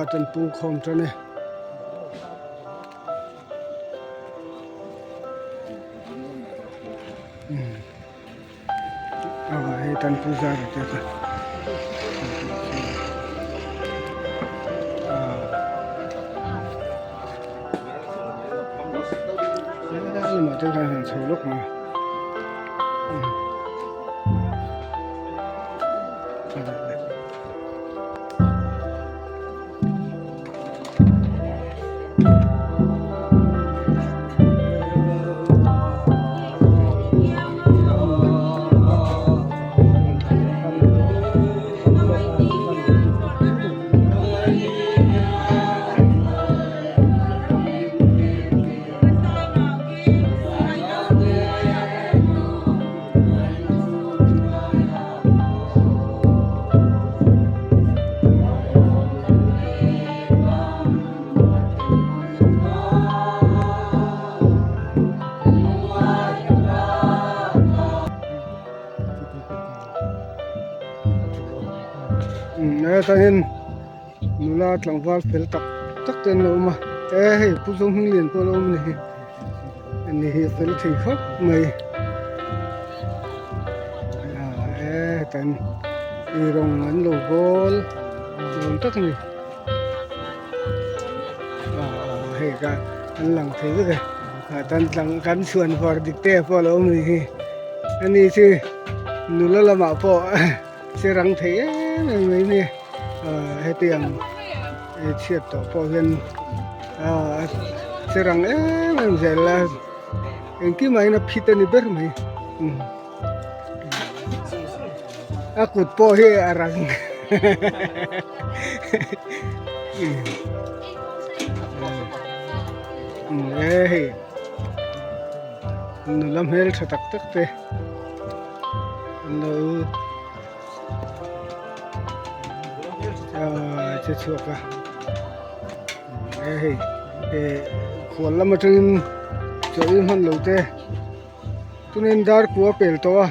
pa te an pung khawm tan e. Aw hei tan pu zara te kha a lamah te khan han chho lawk ang a. Hetah hian nula tlangval fel tak tak te an lo awm a e hei pu Zohminglian pawh a lo awm a ni hi ani hi a fel thei khawp mai e hetah hian eirawng an lo bawl nuam tak a ni. Hei ka an lang thei vek e ah tan tlang kan chhuan var dik te pawh a lo awm anih hi ani chu nula lamah pawh che rang thei em em mai ni ah hetiang chhiat tawh pawh hian ah che rang em em zel a engkim ah hian a phit a ni ber mai a kut pawh hi a rang e hei nula hmel tha tak tak te an lo che chhuak a e hei khual lam atangin chaw ei hman lo te. Tunin dar kua pel tawh a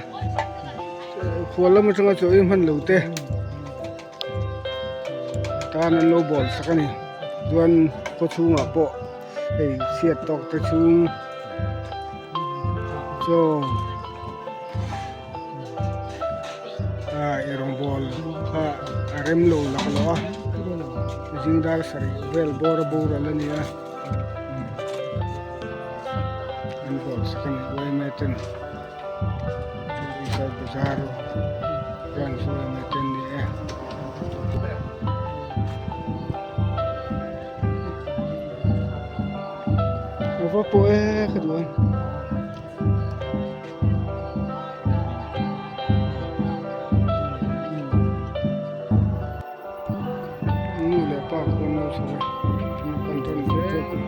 khual lam atanga chaw ei hman lo te tan an lo bawl sak a ni chuan khaw chhungah pawh hei chhiat tawk te chhung chaw ah eirawngbawl kha a rem lo laklawh a zing dar sarih vel bawr a boral a ni a. An bawlh sak a ni yma ten Isar bazar branch yma te an ni e. A va pawh e ka duh a. Nu leh pa khawn lo chho e naupang tawn ve tep a.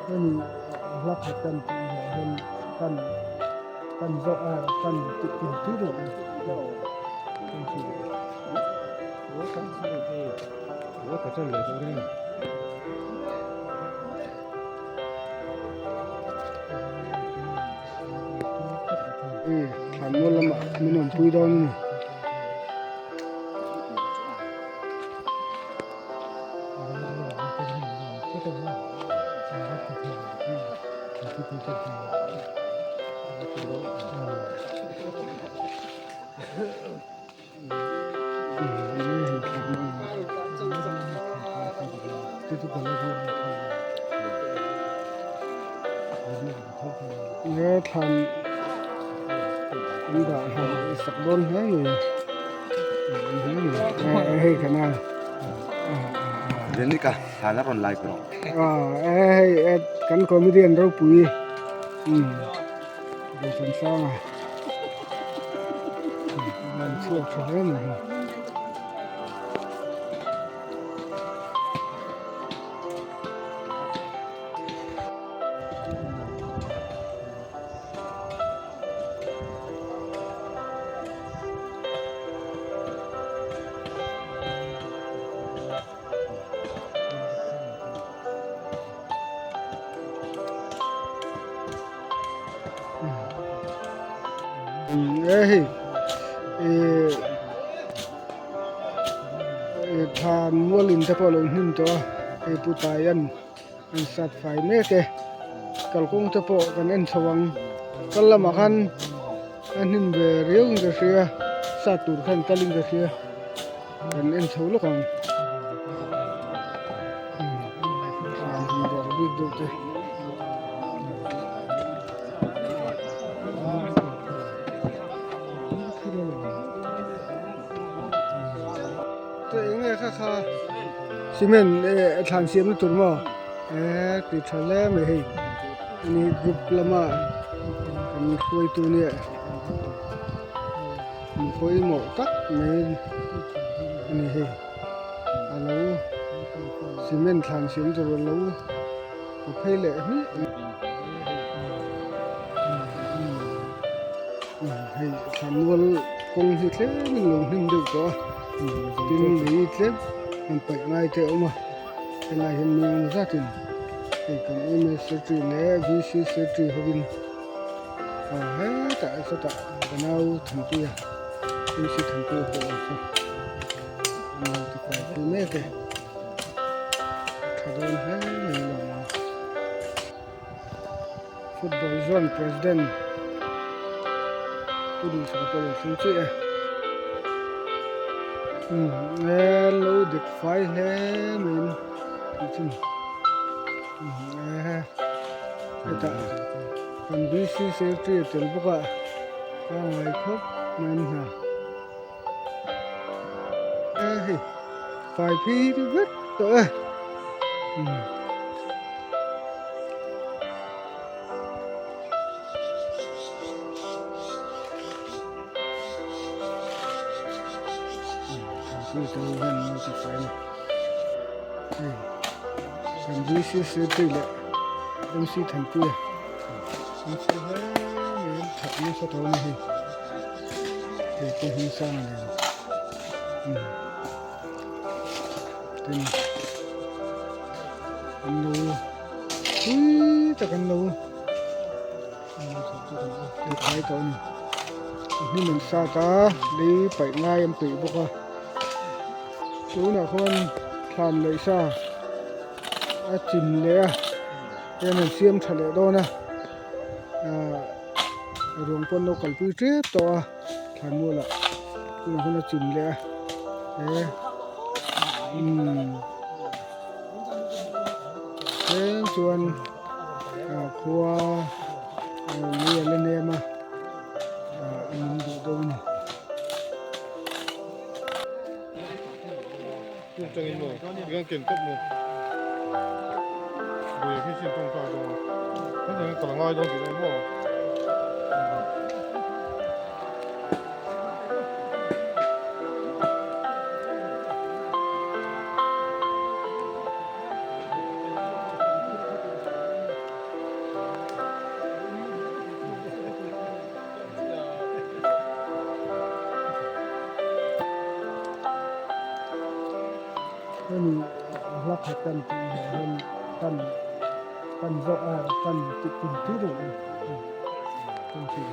Hemi hla khat kan tih zawh hian kan kan zawh a kan tih tir loh Thlanmual lamah min awmpui dawn a ni. He thlan an dah hna i sak dawn hle mai hei kana Jenica thlan a rawn lai pawh hei kan comedian ropui Zosensanga an chhuak tha hle mai hei. E hei ihh thlan mual in te pawh a lo hnim tawh a hei pu taian an sat fai mek e kalkawng te pawh kan en chho ang kal lamah khan a hnim ve riau in ka hria sat tur khan kal in ka hria. Kan en chho lawk ang. Thlan han bawk bik deuh te. Te eng nge kha kha cement eh thlan siamna tur maw eh ti tha hle mai hei ani group lama kan hruaitu nia. Mi pawimawh tak mai a ni hei a lo cement thlan siam tur a lo pe phei leh hmiah a ni hei thlanmual kawng hi tlem in lo hnim deuh tawh a tin lei tlem han paih ngai te a awm a helai hian mi engemaw zatin hei kan M_A secretary leh V_C secretary hovin. Aw hetah sawtah ka nau Thanpuia MC Thanpuia pawh awm chu an lo ti fai pui mek e tha dawn hle mai lo ang football zone president Pu Duhsaka pawh a lo thleng chiah e umm e lo dik fai hle mai in tih chu umm e. Hetah kan BC secretary a tel bawk a a ngai khawp mai an hna e hei fai phei vek tawh e umm. Kan BC secretary leh MC Thanpuia an sawi hle mai an that nasa tawh a ni hei hei pawh hming sang a ni umm tin an lo thui tak an lo Tlai tawh a ni a hnim an sat a lei paih ngai an peih bawk a tunah khuan thlan leh sa a chim leh a heng an siam tha leh dawn a ahh ruang pawn lo kalpui tep tawh a thlan mualah tunah khuan a chim leh a he umm thleng chuan. Khua lei a la nem a a min duh deuh a ni. Kan tih hian kan kan zawh a kan tih tum tir lo a ni kan tih.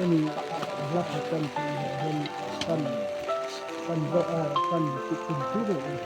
Hemi hla khat kan tih leh hian pan pan bawk a pan tih kum pui deuh a ni.